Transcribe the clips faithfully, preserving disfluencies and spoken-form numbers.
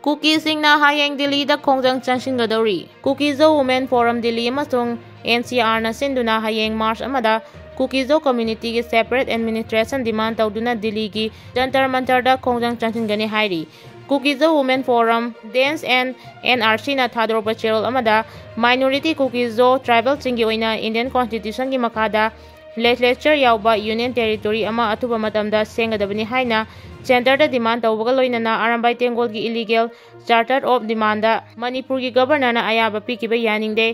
ꯀꯨꯀꯤꯁꯤꯡꯅ ꯍꯌꯦꯡ ꯗꯤꯜꯂꯤꯗ ꯈꯣꯡꯖꯪ ꯆꯪꯁꯤꯟꯒꯗꯧꯔꯤ꯫ ꯀꯨꯀꯤꯖꯣ ꯋꯨꯃꯦꯟ ꯐꯣꯔꯝ ꯗꯤꯜꯂꯤ ꯑꯃꯁꯨꯡ ꯑꯦꯟ ꯁꯤ ꯑꯥꯔꯅ ꯁꯤꯟꯗꯨꯅ ꯍꯌꯦꯡ ꯃꯥꯔꯆ ꯑꯃꯗ ꯀꯨꯀꯤꯖꯣ ꯀꯝꯃ꯭ꯌꯨꯅꯤꯇꯤꯒꯤ ꯁꯦꯄꯔꯦꯠ ꯑꯦꯗꯃꯤꯅꯤꯁꯇ꯭ꯔꯦꯁꯟ ꯗꯤꯃꯥꯟ ꯇꯧꯗꯨꯅ ꯗꯤꯜꯂꯤꯒꯤ ꯖꯟꯇꯔ ꯃꯟꯇꯔꯗ ꯈꯣꯡꯖꯪ ꯆꯪꯁꯤꯟꯒꯅꯤ ꯍꯥꯏꯔꯤ꯫ ꯀꯨꯀꯤꯖꯣ ꯋꯨꯃꯦꯟ ꯐꯣꯔꯝ, ꯗꯦꯟꯁ ꯑꯦꯟ ꯑꯦꯟ ꯑꯥꯔ ꯁꯤꯅ ꯊꯥꯗꯣꯔꯛꯄ ꯆꯦꯔꯣꯜ ꯑꯃꯗ, ꯃꯥꯏꯅꯣꯔꯤꯇꯤ ꯀꯨꯀꯤꯖꯣ ꯇ꯭ꯔꯥꯏꯕꯦꯜꯁꯤꯡꯒꯤ ꯑꯣꯏꯅ ꯏꯟꯗꯤꯌꯟ ꯀꯣꯟꯁꯇꯤꯇ꯭ꯌꯨꯁꯟꯒꯤ ꯃꯈꯥꯗ ꯂꯦꯖꯤꯁꯂꯦꯆꯔ ꯌꯥꯎꯕ ꯌꯨꯅꯤꯌꯟ ꯇꯦꯔꯤꯇꯣꯔꯤ ꯑꯃ ꯑꯊꯨꯕ ꯃꯇꯝꯗ ꯁꯦꯝꯒꯗꯕꯅꯤ ꯍꯥꯏꯅ ꯁꯦꯟꯇꯔꯗ ꯗꯤꯃꯥꯟ ꯇꯧꯕꯒ ꯂꯣꯏꯅꯅ ꯑꯔꯥꯝꯕꯥꯏ ꯇꯦꯡꯒꯣꯜꯒꯤ ꯏꯂꯤꯒꯦꯜ ꯆꯥꯔꯇꯔ ꯑꯣꯐ ꯗꯤꯃꯥꯟꯗ ꯃꯅꯤꯄꯨꯔꯒꯤ ꯒꯕꯔꯅꯔꯅ ꯑꯌꯥꯕ ꯄꯤꯈꯤꯕ ꯌꯥꯅꯤꯡꯗꯦ꯫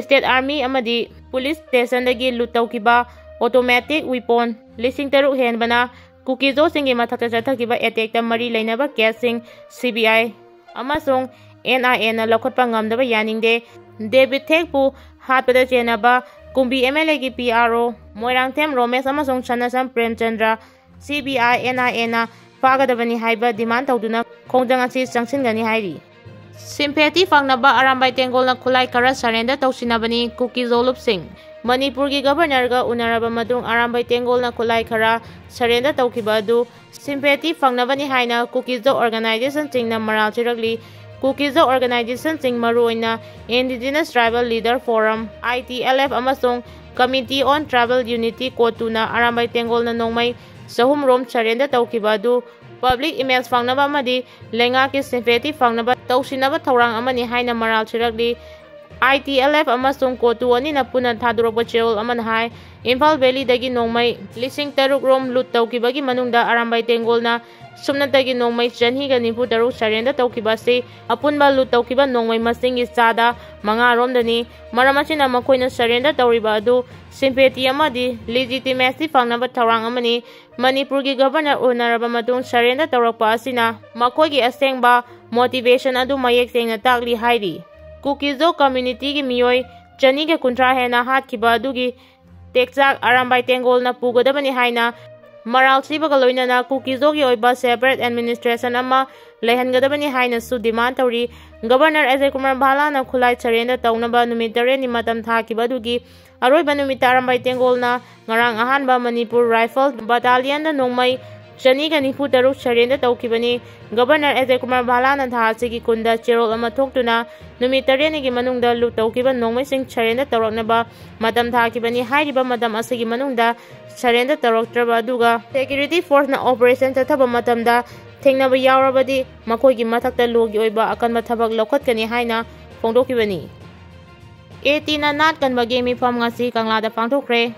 ꯁ꯭ꯇꯦꯠ ꯑꯥꯔꯃꯤ ꯑꯃꯗꯤ ꯄꯨꯂꯤꯁ ꯁ꯭ꯇꯦꯁꯟꯗꯒꯤ ꯂꯨꯠ ꯇꯧꯈꯤꯕ ꯑꯣꯇꯣꯃꯦꯇꯤꯛ ꯋꯤꯄꯣꯟ ꯂꯤꯁꯤꯡ ꯇꯔꯨꯛ ꯍꯦꯟꯕꯅ ꯀꯨꯀꯤꯖꯣꯁꯤꯡꯒꯤ ꯃꯊꯛꯇ ꯆꯠꯊꯈꯤꯕ ꯑꯦꯇꯦꯛꯇ ꯃꯔꯤ ꯂꯩꯅꯕ ꯀꯦꯁꯁꯤꯡ ꯁꯤ ꯕꯤ ꯑꯥꯏ ꯑꯃꯁꯨꯡ ꯑꯦꯟ ꯑꯥꯏ ꯑꯦꯅ ꯂꯧꯈꯠꯄ ꯉꯝꯗꯕ ꯌꯥꯅꯤꯡꯗꯦ꯫ ꯗꯦꯕꯤꯠ ꯊꯦꯛꯄꯨ ꯍꯥꯠꯄꯗ ꯆꯦꯟꯅꯕ ꯀꯨꯝꯕꯤ ꯑꯦꯝ ꯑꯦꯜ ꯑꯦꯒꯤ ꯄꯤ ꯑꯥꯔ ꯑꯣ ꯃꯣꯏꯔꯥꯡꯊꯦꯝ ꯔꯣꯃꯦꯁ ꯑꯃꯁꯨꯡ ꯁꯅꯥꯁꯝ Premchandra C B I, and ꯑꯥꯏ ꯑꯦꯅ ꯐꯥꯒꯗꯕꯅꯤ ꯍꯥꯏꯕ ꯗꯤꯃꯥꯟ ꯇꯧꯗꯨꯅ ꯈꯣꯡꯖꯪ ꯑꯁꯤ ꯆꯪꯁꯤꯟꯒꯅꯤ ꯍꯥꯏꯔꯤ꯫ ꯁꯤꯝꯄꯦꯇꯤ ꯐꯪꯅꯕ ꯑꯔꯥꯝꯕꯥꯏ ꯇꯦꯡꯒꯣꯜꯅ ꯈꯨꯠꯂꯥꯏ ꯈꯔ ꯁꯔꯦꯟꯗꯔ ꯇꯧꯁꯤꯟꯅꯕꯅꯤ ꯀꯨꯀꯤꯖꯣ ꯂꯨꯞꯁꯤꯡ꯫ ꯃꯅꯤꯄꯨꯔꯒꯤ ꯒꯕꯔꯅꯔꯒ ꯎꯅꯔꯕ ꯃꯇꯨꯡ ꯑꯔꯥꯝꯕꯥꯏ ꯇꯦꯡꯒꯣꯜꯅ ꯈꯨꯠꯂꯥꯏ ꯈꯔ ꯁꯔꯦꯟꯗꯔ ꯇꯧꯈꯤꯕ ꯑꯗꯨ ꯁꯤꯝꯄꯦꯇꯤ ꯐꯪꯅꯕꯅꯤ ꯍꯥꯏꯅ ꯀꯨꯀꯤꯖꯣ ꯑꯣꯔꯒꯅꯥꯏꯖꯦꯁꯟꯁꯤꯡꯅ ꯃꯔꯥꯜ ꯁꯤꯔꯛꯂꯤ꯫ ꯀꯨꯀꯤꯖꯣ ꯑꯣꯔꯒꯅꯥꯏꯖꯦꯁꯟꯁꯤꯡ, ꯃꯔꯨꯑꯣꯏꯅ ꯏꯟꯗꯤꯖꯤꯅꯁ ꯇ꯭ꯔꯥꯏꯕꯦꯜ ꯂꯤꯗꯔ ꯐꯣꯔꯝ, ꯑꯥꯏ ꯇꯤ ꯑꯦꯜ ꯑꯦꯐ, ꯑꯃꯁꯨꯡ ꯀꯃꯤꯇꯤ ꯑꯣꯟ ꯇ꯭ꯔꯥꯏꯕꯦꯜ ꯌꯨꯅꯤꯇꯤ, ꯀꯣꯇꯨꯅ ꯑꯔꯥꯝꯕꯥꯏ ꯇꯦꯡꯒꯣꯜꯅ ꯅꯣꯡꯃꯩ ꯆꯍꯨꯝ ꯔꯣꯝ ꯁꯔꯦꯟꯗꯔ ꯇꯧꯈꯤꯕ ꯑꯗꯨ ꯄꯕ꯭ꯂꯤꯛ ꯏꯃꯦꯖ ꯐꯪꯅꯕ ꯑꯃꯗꯤ ꯂꯩꯉꯥꯛꯀꯤ ꯁꯤꯝꯄꯦꯇꯤ ꯐꯪꯅꯕ ꯇꯧꯁꯤꯟꯅꯕ ꯊꯧꯔꯥꯡ ꯑꯃꯅꯤ ꯍꯥꯏꯅ ꯃꯔꯥꯜ ꯁꯤꯔꯛꯂꯤ꯫ ꯑꯥꯏ ꯇꯤ ꯑꯦꯜ ꯑꯦꯐ ꯑꯃꯁꯨꯡ ꯀꯣꯇꯨ ꯑꯅꯤꯅ ꯄꯨꯟꯅ ꯊꯥꯗꯣꯔꯛꯄ ꯆꯦꯔꯣꯜ ꯑꯃꯅ ꯍꯥꯏ, ꯏꯝꯐꯥꯜ ꯚꯦꯂꯤꯗꯒꯤ ꯅꯣꯡꯃꯩ ꯂꯤꯁꯤꯡ ꯇꯔꯨꯛ ꯔꯣꯝ ꯂꯨꯠ ꯇꯧꯈꯤꯕꯒꯤ ꯃꯅꯨꯡꯗ ꯑꯔꯥꯝꯕꯥꯏ ꯇꯦꯡꯒꯣꯜꯅ ꯁꯨꯞꯅꯇꯒꯤ ꯅꯣꯡꯃꯩ ꯆꯅꯤꯒ ꯅꯤꯐꯨ ꯇꯔꯨꯛ ꯁꯔꯦꯟꯗꯔ ꯇꯧꯈꯤꯕ ꯑꯁꯤ ꯑꯄꯨꯟꯕ ꯂꯨꯠ ꯇꯧꯈꯤꯕ ꯅꯣꯡꯃꯩ ꯃꯁꯤꯡꯒꯤ ꯆꯥꯗ ꯃꯉꯥ ꯔꯣꯝꯗꯅꯤ꯫ ꯃꯔꯝ ꯑꯁꯤꯅ ꯃꯈꯣꯏꯅ ꯁꯔꯦꯟꯗꯔ ꯇꯧꯔꯤꯕ ꯑꯗꯨ ꯁꯤꯝꯄꯦꯇꯤ ꯑꯃꯗꯤ ꯂꯤꯖꯤꯇꯤꯃꯦꯁꯤ ꯐꯪꯅꯕ ꯊꯧꯔꯥꯡ ꯑꯃꯅꯤ꯫ ꯃꯅꯤꯄꯨꯔꯒꯤ ꯒꯕꯔꯅꯔ ꯎꯅꯔꯕ ꯃꯇꯨꯡ ꯁꯔꯦꯟꯗꯔ ꯇꯧꯔꯛꯄ ꯑꯁꯤꯅ ꯃꯈꯣꯏꯒꯤ ꯑꯁꯦꯡꯕ ꯃꯣꯇꯤꯚꯦꯁꯟ ꯑꯗꯨ ꯃꯌꯦꯛ ꯁꯦꯡꯅ ꯇꯥꯛꯂꯤ ꯍꯥꯏꯔꯤ꯫ ꯀꯨꯀꯤꯖꯣ ꯀꯝꯃ꯭ꯌꯨꯅꯤꯇꯤꯒꯤ ꯃꯤꯑꯣꯏ ꯆꯅꯤꯒ ꯀꯨꯟꯊ꯭ꯔꯥ ꯍꯦꯟꯅ ꯍꯥꯠꯈꯤꯕ ꯑꯗꯨꯒꯤ ꯇꯦꯛꯆꯥꯛ ꯑꯔꯥꯝꯕꯥꯏ ꯇꯦꯡꯒꯣꯜꯅ ꯄꯨꯒꯗꯕꯅꯤ ꯍꯥꯏꯅ ꯃꯔꯥꯜ ꯁꯤꯕꯒ ꯂꯣꯏꯅꯅ ꯀꯨꯀꯤꯖꯣꯒꯤ ꯑꯣꯏꯕ ꯁꯦꯄꯔꯦꯠ ꯑꯦꯗꯃꯤꯅꯤꯁꯇ꯭ꯔꯦꯁꯟ ꯑꯃ ꯂꯩꯍꯟꯒꯗꯕꯅꯤ ꯍꯥꯏꯅꯁꯨ ꯗꯤꯃꯥꯟ ꯇꯧꯔꯤ꯫ ꯒꯕꯔꯅꯔ ꯑꯖꯌ ꯀꯨꯃꯥꯔ ꯚꯥꯂꯥꯅ ꯈꯨꯠꯂꯥꯏ ꯁꯔꯦꯟꯗꯔ ꯇꯧꯅꯕ ꯅꯨꯃꯤꯠ ꯇꯔꯦꯠꯅꯤ ꯃꯇꯝ ꯊꯥꯈꯤꯕ ꯑꯗꯨꯒꯤ ꯑꯔꯣꯏꯕ ꯅꯨꯃꯤꯠꯇ ꯑꯔꯥꯝꯕꯥꯏ ꯇꯦꯡꯒꯣꯜꯅ ꯉꯔꯥꯡ ꯑꯍꯥꯟꯕ ꯃꯅꯤꯄꯨꯔ ꯔꯥꯏꯐꯜ ꯕꯇꯥꯂꯤꯌꯟꯗ ꯅꯣꯡꯃꯩ ꯆꯅꯤꯒ ꯅꯤꯐꯨ ꯇꯔꯨꯛ surrender ꯇꯧꯈꯤꯕꯅꯤ꯫ Governor ꯑꯖꯌ ꯀꯨꯃꯥꯔ ꯚꯥꯂꯥꯅ ꯊꯥ ꯑꯁꯤꯒꯤ ꯀꯨꯟꯗ ꯆꯦꯔꯣꯜ ꯑꯃ ꯊꯣꯛꯇꯨꯅ ꯅꯨꯃꯤꯠ ꯇꯔꯦꯠꯅꯤꯒꯤ ꯃꯅꯨꯡꯗ ꯂꯨꯠ ꯇꯧꯈꯤꯕ ꯅꯣꯡꯃꯩꯁꯤꯡ surrender ꯇꯧꯔꯛꯅꯕ ꯃꯇꯝ ꯊꯥꯈꯤꯕꯅꯤ꯫ ꯍꯥꯏꯔꯤꯕ ꯃꯇꯝ ꯑꯁꯤꯒꯤ ꯃꯅꯨꯡꯗ surrender ꯇꯧꯔꯛꯇ꯭ꯔꯕ ꯑꯗꯨꯒ security forceꯅ operation ꯆꯠꯊꯕ ꯃꯇꯝꯗ ꯊꯦꯡꯅꯕ ꯌꯥꯎꯔꯕꯗꯤ ꯃꯈꯣꯏꯒꯤ ꯃꯊꯛꯇ ꯂꯣꯒꯤ ꯑꯣꯏꯕ ꯑꯀꯟꯕ ꯊꯕꯛ ꯂꯧꯈꯠꯀꯅꯤ ꯍꯥꯏꯅ ꯐꯣꯡꯗꯣꯛꯈꯤꯕꯅꯤ꯫ ꯑꯦ ꯇꯤꯅ ꯅꯥꯠ ꯀꯟꯕꯒꯤ ꯃꯤꯐꯝ ꯉꯁꯤ ꯀꯪꯂꯥꯗ ꯄꯥꯡꯊꯣꯛꯈ꯭ꯔꯦ꯫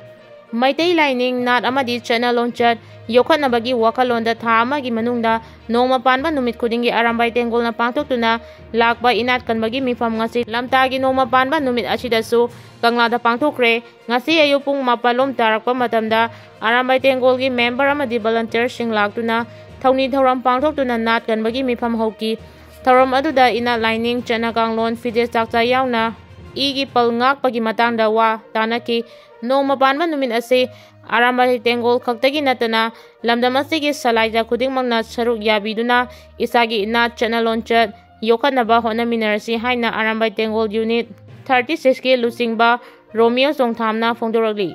ꯃꯩꯇꯩ ꯂꯥꯏꯅꯤꯡ, ꯅꯥꯠ ꯑꯃꯗꯤ ꯆꯠꯅ ꯂꯣꯟꯆꯠ ꯌꯣꯛꯈꯠꯅꯕꯒꯤ ꯋꯥꯈꯜꯂꯣꯟꯗ ꯊꯥ ꯑꯃꯒꯤ ꯃꯅꯨꯡꯗ ꯅꯣꯡꯃ ꯄꯥꯟꯕ ꯅꯨꯃꯤꯠ ꯈꯨꯗꯤꯡꯒꯤ ꯑꯔꯥꯝꯕꯥꯏ ꯇꯦꯡꯒꯣꯜꯅ ꯄꯥꯡꯊꯣꯛꯇꯨꯅ ꯂꯥꯛꯄ ꯏꯅꯥꯠ ꯀꯟꯕꯒꯤ ꯃꯤꯐꯝ ꯉꯁꯤ ꯂꯝꯇꯥꯒꯤ ꯅꯣꯡꯃ ꯄꯥꯟꯕ ꯅꯨꯃꯤꯠ ꯑꯁꯤꯗꯁꯨ ꯀꯪꯂꯥꯗ ꯄꯥꯡꯊꯣꯛꯈ꯭ꯔꯦ꯫ ꯉꯁꯤ ꯑꯌꯨꯛ ꯄꯨꯡ ꯃꯥꯄꯜ ꯂꯣꯝ ꯇꯥꯔꯛꯄ ꯃꯇꯝꯗ ꯑꯔꯥꯝꯕꯥꯏ ꯇꯦꯡꯒꯣꯜꯒꯤ member ꯑꯃꯗꯤ volunteerꯁꯤꯡ ꯂꯥꯛꯇꯨꯅ ꯊꯧꯅꯤ ꯊꯧꯔꯝ ꯄꯥꯡꯊꯣꯛꯇꯨꯅ ꯅꯥꯠ ꯀꯟꯕꯒꯤ ꯃꯤꯐꯝ ꯍꯧꯈꯤ꯫ ꯊꯧꯔꯝ ꯑꯗꯨꯗ ꯏꯅꯥꯠ ꯂꯥꯏꯅꯤꯡ, ꯆꯠꯅ ꯀꯥꯡꯂꯣꯟ, ꯐꯤꯖꯦꯠ ꯆꯥꯛꯆꯥ ꯌꯥꯎꯅ ꯏꯒꯤ ꯄꯜ ꯉꯥꯛꯄꯒꯤ ꯃꯇꯥꯡꯗ ꯋꯥ ꯇꯥꯅꯈꯤ꯫ ꯅꯣꯡꯃ ꯄꯥꯟꯕ ꯅꯨꯃꯤꯠ ꯑꯁꯤ ꯑꯔꯥꯝꯕꯥꯏ ꯇꯦꯡꯒꯣꯜ ꯈꯛꯇꯒꯤ ꯅꯠꯇꯅ ꯂꯝꯗꯝ ꯑꯁꯤꯒꯤ ꯁꯂꯥꯏꯖ ꯈꯨꯗꯤꯡꯃꯛꯅ ꯁꯔꯨꯛ ꯌꯥꯕꯤꯗꯨꯅ ꯏꯁꯥꯒꯤ ꯏꯅꯥꯠ, ꯆꯠꯅ ꯂꯣꯟꯆꯠ ꯌꯣꯛꯈꯠꯅꯕ ꯍꯣꯠꯅꯃꯤꯟꯅꯔꯁꯤ ꯍꯥꯏꯅ ꯑꯔꯥꯝꯕꯥꯏ ꯇꯦꯡꯒꯣꯜ unit thirty sixꯀꯤ ꯂꯨꯆꯤꯡꯕ ꯔꯣꯃꯤꯌꯣ ꯆꯣꯡꯊꯥꯝꯅ ꯐꯣꯡꯗꯣꯔꯛꯂꯤ꯫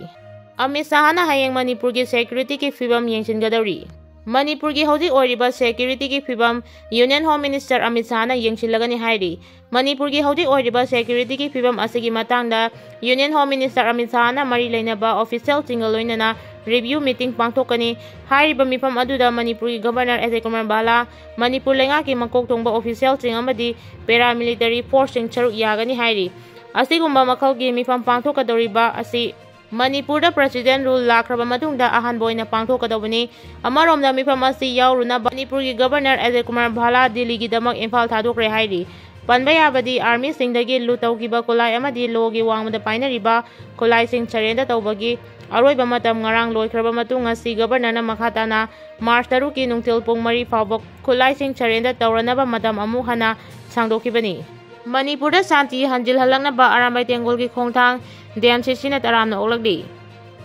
ꯑꯃꯤꯠ ꯁꯥꯍꯅ ꯍꯌꯦꯡ ꯃꯅꯤꯄꯨꯔꯒꯤ securityꯒꯤ ꯐꯤꯕꯝ ꯌꯦꯡꯁꯤꯟꯒꯗꯧꯔꯤ꯫ ꯃꯅꯤꯄꯨꯔꯒꯤ ꯍꯧꯖꯤꯛ ꯑꯣꯏꯔꯤꯕ securityꯒꯤ ꯐꯤꯕꯝ Union Home Minister ꯑꯃꯤꯠ ꯁꯥꯍꯅ ꯌꯦꯡꯁꯤꯜꯂꯒꯅꯤ ꯍꯥꯏꯔꯤ꯫ ꯃꯅꯤꯄꯨꯔꯒꯤ ꯍꯧꯖꯤꯛ ꯑꯣꯏꯔꯤꯕ securityꯒꯤ ꯐꯤꯕꯝ ꯑꯁꯤꯒꯤ ꯃꯇꯥꯡꯗ Union Home Minister ꯑꯃꯤꯠ ꯁꯥꯍꯅ ꯃꯔꯤ ꯂꯩꯅꯕ officialꯁꯤꯡꯒ ꯂꯣꯏꯅꯅ review meeting ꯄꯥꯡꯊꯣꯛꯀꯅꯤ꯫ ꯍꯥꯏꯔꯤꯕ ꯃꯤꯐꯝ ꯑꯗꯨꯗ ꯃꯅꯤꯄꯨꯔꯒꯤ Governor ꯑꯖꯌ ꯀꯨꯃꯥꯔ ꯚꯥꯂꯥ, ꯃꯅꯤꯄꯨꯔ ꯂꯩꯉꯥꯛꯀꯤ ꯃꯀꯣꯛ ꯊꯣꯡꯕ officialꯁꯤꯡ ꯑꯃꯗꯤ paramilitary forceꯁꯤꯡ ꯁꯔꯨꯛ ꯌꯥꯒꯅꯤ ꯍꯥꯏꯔꯤ꯫ ꯑꯁꯤꯒꯨꯝꯕ ꯃꯈꯜꯒꯤ ꯃꯤꯐꯝ ꯄꯥꯡꯊꯣꯛꯀꯗꯧꯔꯤꯕ ꯑꯁꯤ ꯃꯅꯤꯄꯨꯔꯗ President rule ꯂꯥꯛꯈ꯭ꯔꯕ ꯃꯇꯨꯡꯗ ꯑꯍꯥꯟꯕ ꯑꯣꯏꯅ ꯄꯥꯡꯊꯣꯛꯀꯗꯧꯕꯅꯤ꯫ ꯑꯃꯔꯣꯝꯗ ꯃꯤꯐꯝ ꯑꯁꯤ ꯌꯥꯎꯔꯨꯅꯕ ꯃꯅꯤꯄꯨꯔꯒꯤ Governor ꯑꯖꯌ ꯀꯨꯃꯥꯔ ꯚꯥꯂꯥ ꯗꯤꯜꯂꯤꯒꯤꯗꯃꯛ ꯏꯝꯐꯥꯜ ꯊꯥꯗꯣꯛꯈ꯭ꯔꯦ ꯍꯥꯏꯔꯤ꯫ ꯄꯟꯕ ꯌꯥꯕꯗꯤ armyꯁꯤꯡꯗꯒꯤ ꯂꯨꯠ ꯇꯧꯈꯤꯕ ꯈꯨꯠꯂꯥꯏ ꯑꯃꯗꯤ ꯂꯣꯒꯤ ꯋꯥꯡꯃꯗ ꯄꯥꯏꯅꯔꯤꯕ ꯈꯨꯠꯂꯥꯏꯁꯤꯡ surrender ꯇꯧꯕꯒꯤ ꯑꯔꯣꯏꯕ ꯃꯇꯝ ꯉꯔꯥꯡ ꯂꯣꯏꯈ꯭ꯔꯕ ꯃꯇꯨꯡ ꯉꯁꯤ Governorꯅ ꯃꯈꯥ ꯇꯥꯅ March ꯇꯔꯨꯛꯀꯤ ꯅꯨꯡꯊꯤꯜ ꯄꯨꯡ ꯃꯔꯤ ꯐꯥꯎꯕ ꯈꯨꯠꯂꯥꯏꯁꯤꯡ surrender ꯇꯧꯔꯅꯕ ꯃꯇꯝ ꯑꯃꯨꯛ ꯍꯟꯅ ꯁꯥꯡꯗꯣꯛꯈꯤꯕꯅꯤ꯫ ꯃꯅꯤꯄꯨꯔꯗ ꯁꯥꯟꯇꯤ ꯍꯟꯖꯤꯜꯍꯜꯂꯛꯅꯕ ꯑꯔꯥꯝꯕꯥꯏ ꯇꯦꯡꯒꯣꯜꯒꯤ ꯈꯣꯡꯊꯥꯡ DMCCꯅ ꯇꯔꯥꯝꯅ ꯑꯣꯛꯂꯛꯂꯤ꯫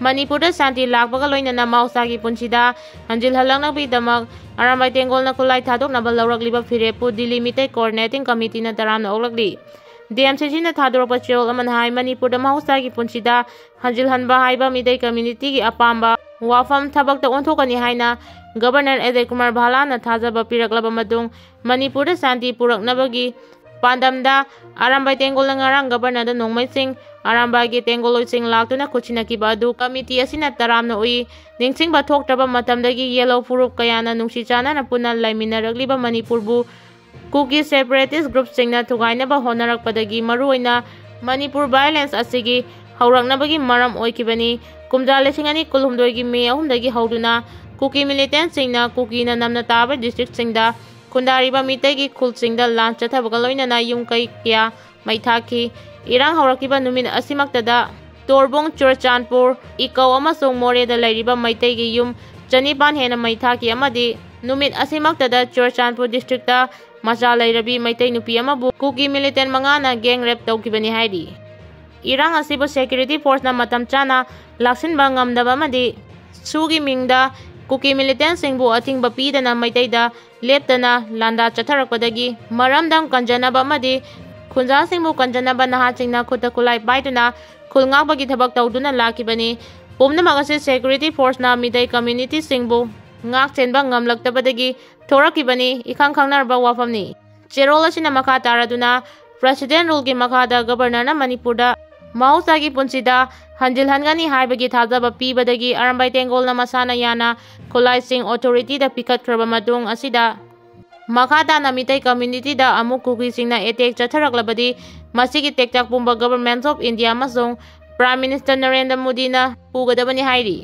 ꯃꯅꯤꯄꯨꯔꯗ ꯁꯥꯟꯇꯤ ꯂꯥꯛꯄꯒ ꯂꯣꯏꯅꯅ ꯃꯍꯧꯁꯥꯒꯤ ꯄꯨꯟꯁꯤꯗ ꯍꯟꯖꯤꯜꯍꯜꯂꯛꯅꯕꯒꯤꯗꯃꯛ ꯑꯔꯥꯝꯕꯥꯏ ꯇꯦꯡꯒꯣꯜꯅ ꯈꯨꯠꯂꯥꯏ ꯊꯥꯗꯣꯛꯅꯕ ꯂꯧꯔꯛꯂꯤꯕ ꯐꯤꯔꯦꯞꯄꯨ ꯗꯤꯜꯂꯤ ꯃꯤꯇꯩ Coordinating Committeeꯅ ꯇꯔꯥꯝꯅ ꯑꯣꯛꯂꯛꯂꯤ꯫ DMCCꯅ ꯊꯥꯗꯣꯔꯛꯄ ꯆꯦꯔꯣꯜ ꯑꯃꯅ ꯍꯥꯏ, ꯃꯅꯤꯄꯨꯔꯗ ꯃꯍꯧꯁꯥꯒꯤ ꯄꯨꯟꯁꯤꯗ ꯍꯟꯖꯤꯜꯍꯟꯕ ꯍꯥꯏꯕ ꯃꯤꯇꯩ communityꯒꯤ ꯑꯄꯥꯝꯕ ꯋꯥꯐꯝ ꯊꯕꯛꯇ ꯑꯣꯟꯊꯣꯛꯀꯅꯤ ꯍꯥꯏꯅ ꯒꯕꯔꯅꯔ ꯑꯖꯌ ꯀꯨꯃꯥꯔ ꯚꯥꯂꯥꯅ ꯊꯥꯖꯕ ꯄꯤꯔꯛꯂꯕ ꯃꯇꯨꯡ ꯃꯅꯤꯄꯨꯔꯗ ꯁꯥꯟꯇꯤ ꯄꯨꯔꯛꯅꯕꯒꯤ ꯄꯥꯟꯗꯝꯗ ꯑꯔꯥꯝꯕꯥꯏ ꯇꯦꯡꯒꯣꯜꯅ ꯉꯔꯥꯡ ꯒꯕꯔꯅꯔꯗ ꯅꯣꯡꯃꯩꯁꯤꯡ, ꯑꯔꯥꯝꯕꯥꯏꯒꯤ ꯇꯦꯡꯒꯣꯜꯂꯣꯏꯁꯤꯡ ꯂꯥꯛꯇꯨꯅ ꯈꯨꯠꯁꯤꯟꯅꯈꯤꯕ ꯑꯗꯨ ꯀꯃꯤꯇꯤ ꯑꯁꯤꯅ ꯇꯔꯥꯝꯅ ꯎꯏ꯫ ꯅꯤꯡꯁꯤꯡꯕ ꯊꯣꯛꯇ꯭ꯔꯕ ꯃꯇꯝꯗꯒꯤ ꯌꯦꯜꯂꯧ ꯐꯨꯔꯨꯞ ꯀꯌꯥꯅ ꯅꯨꯡꯁꯤ ꯆꯥꯟꯅꯅ ꯄꯨꯟꯅ ꯂꯩꯃꯤꯟꯅꯔꯛꯂꯤꯕ ꯃꯅꯤꯄꯨꯔꯕꯨ ꯀꯨꯀꯤ separatist groupꯁꯤꯡꯅ ꯊꯨꯒꯥꯏꯅꯕ ꯍꯣꯠꯅꯔꯛꯄꯗꯒꯤ ꯃꯔꯨꯑꯣꯏꯅ ꯃꯅꯤꯄꯨꯔ violence ꯑꯁꯤꯒꯤ ꯍꯧꯔꯛꯅꯕꯒꯤ ꯃꯔꯝ ꯑꯣꯏꯈꯤꯕꯅꯤ꯫ ꯀꯨꯝꯖꯥ ꯂꯤꯁꯤꯡ ꯑꯅꯤ ꯀꯨꯟꯍꯨꯝꯗꯣꯏꯒꯤ ꯃꯦ ꯑꯍꯨꯝꯗꯒꯤ ꯍꯧꯗꯨꯅ ꯀꯨꯀꯤ militantꯁꯤꯡꯅ ꯀꯨꯀꯤꯅ ꯅꯝꯅ ꯇꯥꯕ districtꯁꯤꯡꯗ ꯈꯨꯟꯗꯥꯔꯤꯕ ꯃꯤꯇꯩꯒꯤ ꯈꯨꯜꯁꯤꯡꯗ ꯂꯥꯟ ꯆꯠꯊꯕꯒ ꯂꯣꯏꯅꯅ ꯌꯨꯝ ꯀꯩ ꯀꯌꯥ ꯃꯩ ꯊꯥꯈꯤ꯫ ꯏꯔꯥꯡ ꯍꯧꯔꯛꯈꯤꯕ ꯅꯨꯃꯤꯠ ꯑꯁꯤꯃꯛꯇꯗ ꯇꯣꯔꯕꯨꯡ, ꯆꯨꯔꯆꯥꯟꯄꯨꯔ, ꯏꯀꯧ ꯑꯃꯁꯨꯡ ꯃꯣꯔꯦꯗ ꯂꯩꯔꯤꯕ ꯃꯩꯇꯩꯒꯤ ꯌꯨꯝ ꯆꯅꯤꯄꯥꯟ ꯍꯦꯟꯅ ꯃꯩ ꯊꯥꯈꯤ ꯑꯃꯗꯤ ꯅꯨꯃꯤꯠ ꯑꯁꯤꯃꯛꯇꯗ ꯆꯨꯔꯆꯥꯟꯄꯨꯔ districtꯇ ꯃꯆꯥ ꯂꯩꯔꯕꯤ ꯃꯩꯇꯩ ꯅꯨꯄꯤ ꯑꯃꯕꯨ ꯀꯨꯀꯤ militant ꯃꯉꯥꯅ gang rape ꯇꯧꯈꯤꯕꯅꯤ ꯍꯥꯏꯔꯤ꯫ ꯏꯔꯥꯡ ꯑꯁꯤꯕꯨ security forceꯅ ꯃꯇꯝ ꯆꯥꯅ ꯂꯥꯛꯁꯤꯟꯕ ꯉꯝꯗꯕ ꯑꯃꯗꯤ ꯁꯨꯒꯤ ꯃꯤꯡꯗ ꯀꯨꯀꯤ militantꯁꯤꯡꯕꯨ ꯑꯊꯤꯡꯕ ꯄꯤꯗꯅ ꯃꯩꯇꯩꯗ ꯂꯦꯞꯇꯅ ꯂꯥꯟꯗꯥ ꯆꯠꯊꯔꯛꯄꯗꯒꯤ ꯃꯔꯝꯗꯝ ꯀꯟꯖꯅꯕ ꯑꯃꯗꯤ ꯈꯨꯟꯖꯥꯁꯤꯡꯕꯨ ꯀꯟꯖꯅꯕ ꯅꯍꯥꯁꯤꯡꯅ ꯈꯨꯠꯇ ꯈꯨꯠꯂꯥꯏ ꯄꯥꯏꯗꯨꯅ ꯈꯨꯜ ꯉꯥꯛꯄꯒꯤ ꯊꯕꯛ ꯇꯧꯗꯨꯅ ꯂꯥꯛꯈꯤꯕꯅꯤ꯫ ꯄꯨꯝꯅꯃꯛ ꯑꯁꯤ security forceꯅ ꯃꯤꯇꯩ communityꯁꯤꯡꯕꯨ ꯉꯥꯛ ꯁꯦꯟꯕ ꯉꯝꯂꯛꯇꯕꯗꯒꯤ ꯊꯣꯔꯛꯈꯤꯕꯅꯤ ꯏꯈꯪ ꯈꯪꯅꯔꯕ ꯋꯥꯐꯝꯅꯤ꯫ ꯆꯦꯔꯣꯜ ꯑꯁꯤꯅ ꯃꯈꯥ ꯇꯥꯔꯗꯨꯅ President ruleꯒꯤ ꯃꯈꯥꯗ ꯒꯕꯔꯅꯔꯅ ꯃꯅꯤꯄꯨꯔꯗ ꯃꯍꯧꯁꯥꯒꯤ ꯄꯨꯟꯁꯤꯗ ꯍꯟꯖꯤꯜꯍꯟꯒꯅꯤ ꯍꯥꯏꯕꯒꯤ ꯊꯥꯖꯕ ꯄꯤꯕꯗꯒꯤ ꯑꯔꯝꯕꯥꯏ ꯇꯦꯡꯒꯣꯜꯅ ꯃꯁꯥꯅ ꯌꯥꯅ ꯈꯨꯠꯂꯥꯏꯁꯤꯡ authorityꯗ ꯄꯤꯈꯠꯈ꯭ꯔꯕ ꯃꯇꯨꯡ ꯑꯁꯤꯗ ꯃꯈꯥ ꯇꯥꯅ ꯃꯤꯇꯩ communityꯗ ꯑꯃꯨꯛ ꯀꯨꯀꯤꯁꯤꯡꯅ attack ꯆꯠꯊꯔꯛꯂꯕꯗꯤ ꯃꯁꯤꯒꯤ ꯇꯦꯛꯇꯥꯛ ꯄꯨꯝꯕ Government of India ꯑꯃꯁꯨꯡ Prime Minister ꯅꯔꯦꯟꯗ꯭ꯔ ꯃꯣꯗꯤꯅ ꯄꯨꯒꯗꯕꯅꯤ ꯍꯥꯏꯔꯤ꯫